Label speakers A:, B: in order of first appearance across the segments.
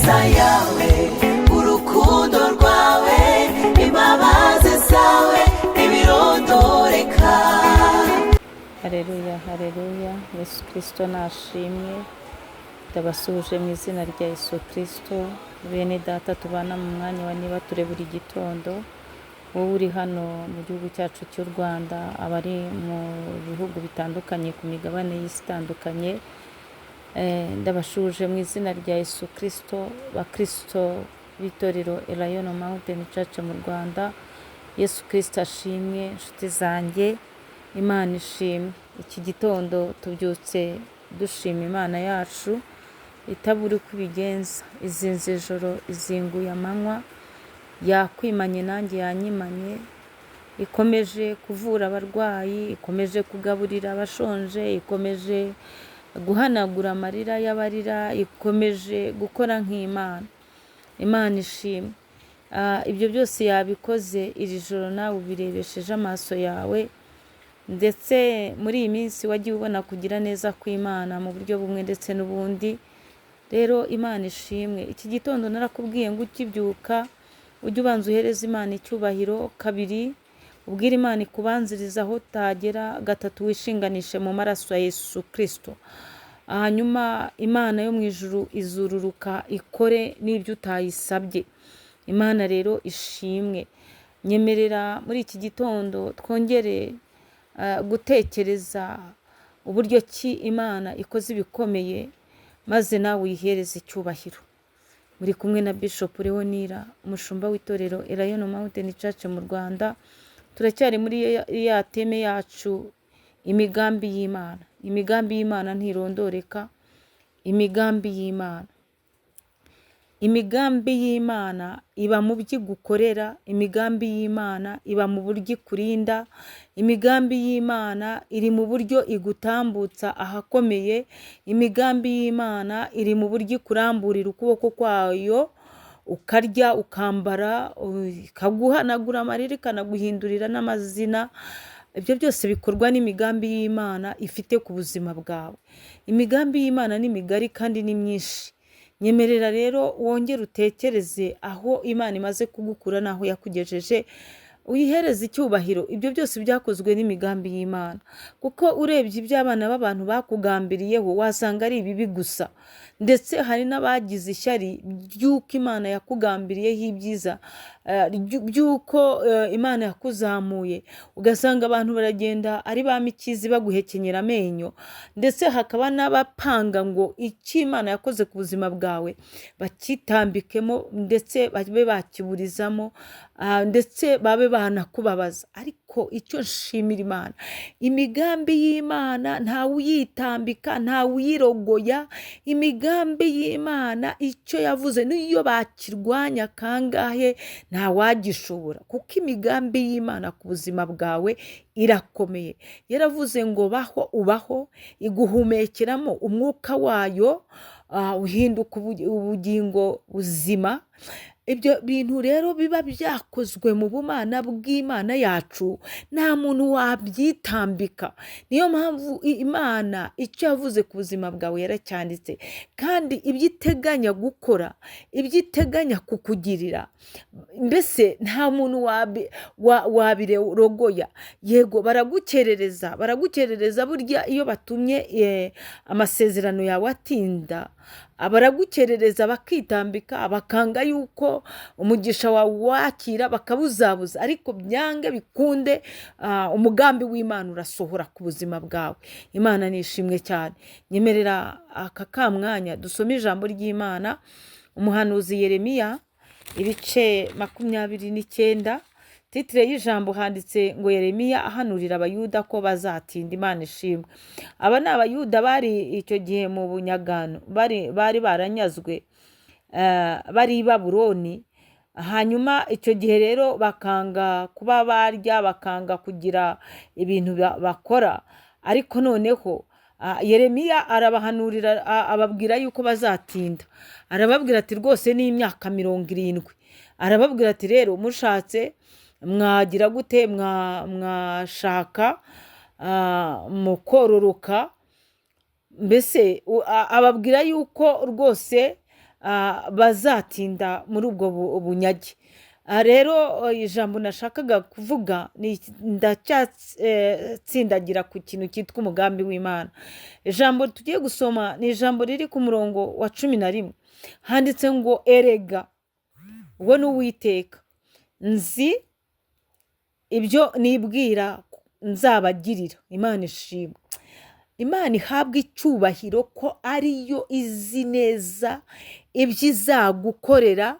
A: Ineza yawe, urukundo rwawe, imbabazi zawe ntibirondoreka.
B: Hareruya, hareruya! Yesu Kirisito nashimwe. Ndabasuhuje mu izina rya Yesu Kirisito. Bene Data tubana mu mwanya wa Niba Ture buri gitondo, wowe uri hano mu gihugu cyacu cy'u Rwanda, abari mu bihugu bitandukanye ku migabane y'isi itandukanye, ndabasuhuje mu izina rya Yesu Kirisito. Bakirisito b'itorero Elayono Mountain Church mu Rwanda, Yesu Kirisito ashimwe. Inshuti zanjye, Imana ishimwe. Iki gitondo tubyutse dushima Imana yacu itabura uko ibigenza. Izinze ijoro, izinguye amanywa, yakwimanye nanjye yanyimanye. Ikomeje kuvura abarwayi, ikomeje kugaburira abashonje, ikomeje guhanagura amarira y'abarira, ikomeje gukora nk'Imana. Imana ishimwe. Ibyo byose yabikoze iri joro, nawe ubirebesheje amaso yawe. Ndetse muri iyi minsi wagiye ubona kugira neza kw'Imana mu buryo bumwe ndetse n'ubundi. Rero Imana ishimwe. Iki gitondo narakubwiye ngo ukibyuka ujye ubanza uhereze Imana icyubahiro, kabiri ubwire Imana ikubanziriza aho utagera, gatatu wishinganishe mu maraso ya Yesu Kirisito. Hanyuma Imana yo mu ijuru izururuka ikore n'ibyo utayisabye. Imana rero ishimwe. Nyemerera muri iki gitondo twongere gutekereza uburyo ki Imana ikoze ibikomeye, maze nawe uyihereze icyubahiro. Muri kumwe na Bishop Leonira, umushumba w'itorero Elayono Mountain Church mu Rwanda. Turacyari muri ya theme yacu, imigambi y'Imana. Imigambi y'Imana ntirondoreka. Imigambi y'Imana, imigambi y'Imana iba mu byo igukorera, imigambi y'Imana iba mu buryo ikurinda, imigambi y'Imana iri mu buryo igutambutsa ahakomeye, imigambi y'Imana iri mu buryo ikuramburira ukuboko kwayo ukarya, ukambara, ikaguhanagura amarira, ikanaguhindurira n'amazina. Ibyo byose bikorwa n'imigambi y'Imana ifite ku buzima bwawe. Imigambi y'Imana ni migari kandi ni myinshi. Nyemerera rero wongere utekereze aho Imana imaze kugukura n'aho yakugejeje, uyihereze icyubahiro. Ibyo byose byakozwe n'imigambi y'Imana, kuko urebye ibyo abana b'abantu bakugambiriyeho wasanga ari ibibi gusa. Ndetse hari n'abagize ishyari ry'uko Imana yakugambiriyeho ibyiza, by'uko Imana yakuzamuye, ugasanga abantu baragenda ari ba mikizi baguhekenyera amenyo. Ndetse hakaba n'abapanga ngo icyo Imana yakoze ku buzima bwawe bakitambikemo, ndetse babe bakiburizamo, ndetse babe banakubabaza. Ariko icyo nshimira Imana, imigambi y'Imana ntawe uyitambika, ntawe uyirogoya. Imigambi y'Imana, icyo yavuze, n'iyo bakirwanya kangahe ntawagishobora, kuko imigambi y'Imana ku buzima bwawe irakomeye. Yaravuze ngo baho, ubaho, iguhumekeramo umwuka wayo, uhinduka ubugingo buzima. Ibyo bintu rero biba byakozwe mu bumana bw'Imana yacu, nta muntu wabyitambika. Niyo mpamvu Imana icyo yavuze ku buzima bwawe yaracyanditse, kandi ibyo iteganya gukora, ibyo iteganya kukugirira, mbese nta muntu wabirogoya. Yego, baragukerereza, baragukerereza. Burya iyo batumye amasezerano yawe atinda, baragukerereza, bakitambika, bakanga yuko umugisha wawe wakira, bakabuzabuza. Ariko byange bikunde, umugambi w'Imana urasohora ku buzima bwawe. Imana ni ishimwe cyane. Nyemerera aka kamwanya dusome ijambo ry'Imana, umuhanuzi Yeremiya, ibice 29. Titre y'ijambo handitse ngo "Yeremiya ahanurira Abayuda ko bazatinda." Imana ishimwe. Aba ni Abayuda bari icyo gihe mu bunyagano, bari baranyazwe, bari i Babuloni. Hanyuma icyo gihe rero bakanga kuba barya, bakanga kugira ibintu bakora. Ariko noneho Yeremiya arabahanurira, ababwira yuko bazatinda. Arababwira ati rwose ni imyaka 70. Arababwira ati rero mushatse mwagira gute, mwashaka mukororoka. Mbese ababwira yuko rwose bazatinda muri ubwo bunyage. Aha rero ijambo nashakaga kuvuga ni ndacyatsindagira ku kintu cyitwa umugambi w'Imana. Ijambo tugiye gusoma ni ijambo riri ku murongo wa 11, handitse ngo erega we n'Uwiteka nzi ibyo nibwira nzabagirira. Imana ishimwe, Imana ihabwa icyubahiro ko ariyo izi neza ibyo izagukorera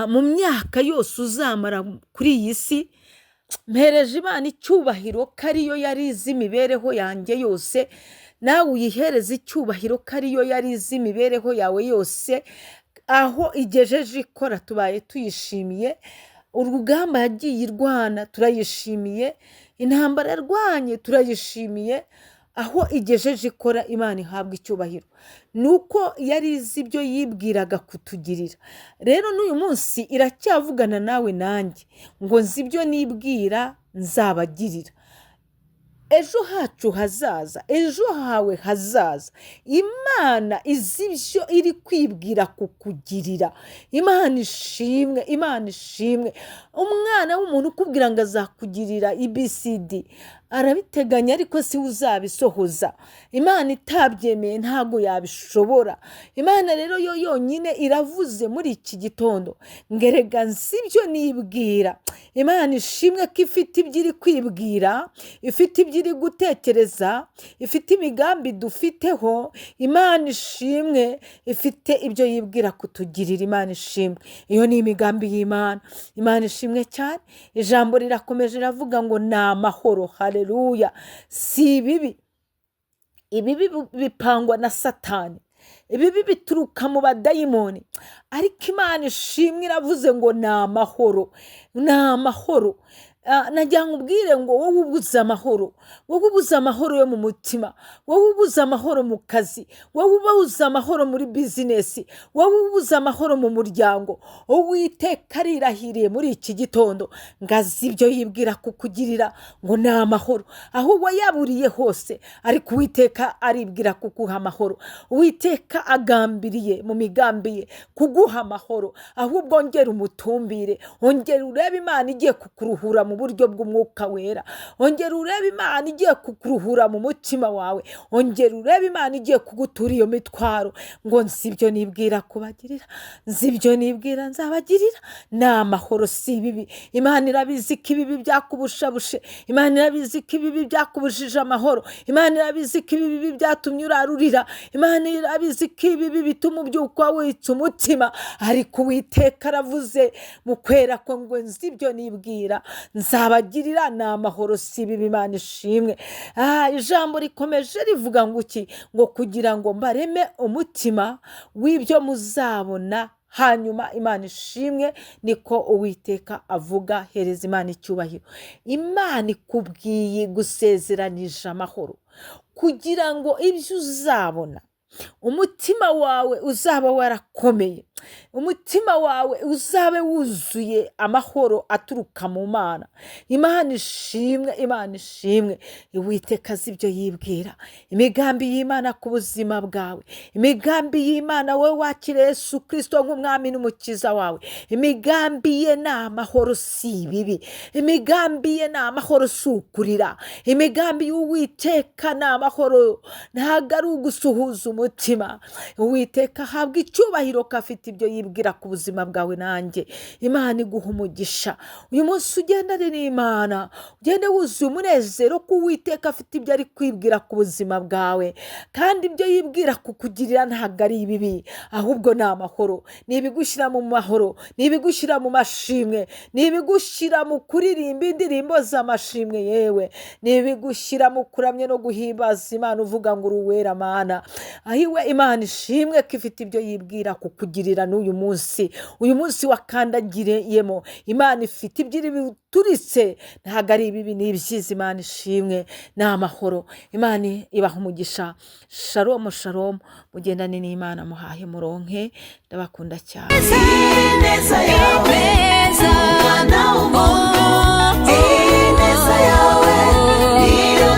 B: mu myaka yose uzamara kuri iyi si. Mpereje Imana icyubahiro ko ariyo yari izi imibereho yanjye yose, nawe uyihereze icyubahiro ko ariyo yari izi imibereho yawe yose. Aho igejeje ikora tubaye tuyishimiye, urugamba yagiye irwana turayishimiye, intambara yarwanye turayishimiye, aho igejeje ikora Imana ihabwa icyubahiro. Ni uko yari izi ibyo yibwiraga kutugirira. Rero n'uyu munsi iracyavugana nawe nanjye ngo nzi ibyo nibwira nzabagirira. Ejo hacu hazaza, ejo hawe hazaza, Imana izi ibyo iri kwibwira kukugirira. Imana ishimwe, Imana ishimwe. Umwana w'umuntu ukubwira ngo azakugirira ABCD arabiteganya, ariko si we uzabisohoza. Imana itabyemeye ntabwo yabishobora. Imana rero yo yonyine iravuze muri iki gitondo ngo erega nzi ibyo nibwira. Imana ishimwe ko ifite ibyo iri kwibwira, ifite ibyo iri gutekereza, ifite imigambi dufiteho. Imana ishimwe ifite ibyo yibwira kutugirira. Imana ishimwe, iyo ni imigambi y'Imana. Imana ishimwe cyane. Ijambo rirakomeje riravuga ngo ni amahoro. Haleluya. Si ibibi, ibibi bipangwa na Satani, ibibi bituruka mu badayimoni, ariko Imana ishimwe iravuze ngo ni amahoro, ni amahoro. Nagira ngo ubwire ngo wowe ubuze amahoro, wowe ubuze amahoro yo mu mutima, wowe ubuze amahoro mu kazi, wowe ubuze amahoro muri bizinesi, wowe ubuze amahoro mu muryango, Uwiteka arirahiriye muri iki gitondo ngo azi ibyo yibwira kukugirira ngo ni amahoro. Aho wayaburiye hose, ariko Uwiteka aribwira kuguha amahoro. Uwiteka agambiriye mu migambi ye kuguha amahoro. Ahubwo ongera umutumbire, ongera urebe Imana igiye kukuruhura mu buryo bw'umwuka wera, ongera urebe Imana igiye kukuruhura mu mutima wawe, ongera urebe Imana igiye kugutura iyo mitwaro ngo nzi ibyo nibwira kubagirira, nzi ibyo nibwira nzabagirira, ni amahoro si ibibi. Imana irabizi ko ibibi byakubushabushe, Imana irabizi ko ibibi byakubujije amahoro, Imana irabizi ko ibibi byatumye urarurira, Imana irabizi ko ibibi bituma ubyuka witsa umutima, ariko Uwiteka aravuze mu kwera ko ngo nzi ibyo nibwira nzabagirira, ni amahoro si ibibi. Imana ishimwe. Ijambo rikomeje rivuga ngo iki? Ngo kugira ngo mbareme umutima w'ibyo muzabona hanyuma. Imana ishimwe, niko Uwiteka avuga. Hereza Imana icyubahiro. Imana ikubwiye gusezeranije amahoro kugira ngo ibyo uzabona umutima wawe uzaba warakomeye, umutima wawe uzabe wuzuye amahoro aturuka mu Mana. Imana ishimwe, Imana ishimwe. Uwiteka azi ibyo yibwira, imigambi y'Imana ku buzima bwawe, imigambi y'Imana wowe wakira Yesu Kristo nk'umwami n'umukiza wawe. Imigambi ye ni amahoro si ibibi, imigambi ye ni amahoro si ukurira, imigambi y'Uwiteka ni amahoro, ntabwo ari ugusuhuza umutima. Uwiteka ahabwa icyubahiro ko afite ibyo yibwira ku buzima bwawe nanjye. Imana iguha umugisha. Uyu munsi ugendane n'Imana, ugende wuzuye umunezero ko Uwiteka afite ibyo ari kwibwira ku buzima bwawe, kandi ibyo yibwira kukugirira ntabwo ari ibibi, ahubwo ni amahoro, ni ibigushyira mu mahoro, ni ibigushyira mu mashimwe, ni ibigushyira mu kuririmba indirimbo z'amashimwe, yewe ni ibigushyira mu kuramya no guhimbaza Imana uvuga ngo uri uwera Mana. Ahiwe, Imana ishimwe ko ifite ibyo yibwira kukugirira n'uyu munsi, uyu munsi wakandagiriyemo. Imana ifite ibyo iri bituritse, ntabwo ari ibibi, ni ibyiza. Imana ishimwe, ni amahoro. Imana ibaha umugisha. Shalom, shalom. Mugendane n'Imana, muhahe muronke. Ndabakunda cyane.
A: Ineza yawe, umwana w'umuntu, ineza yawe, niyo.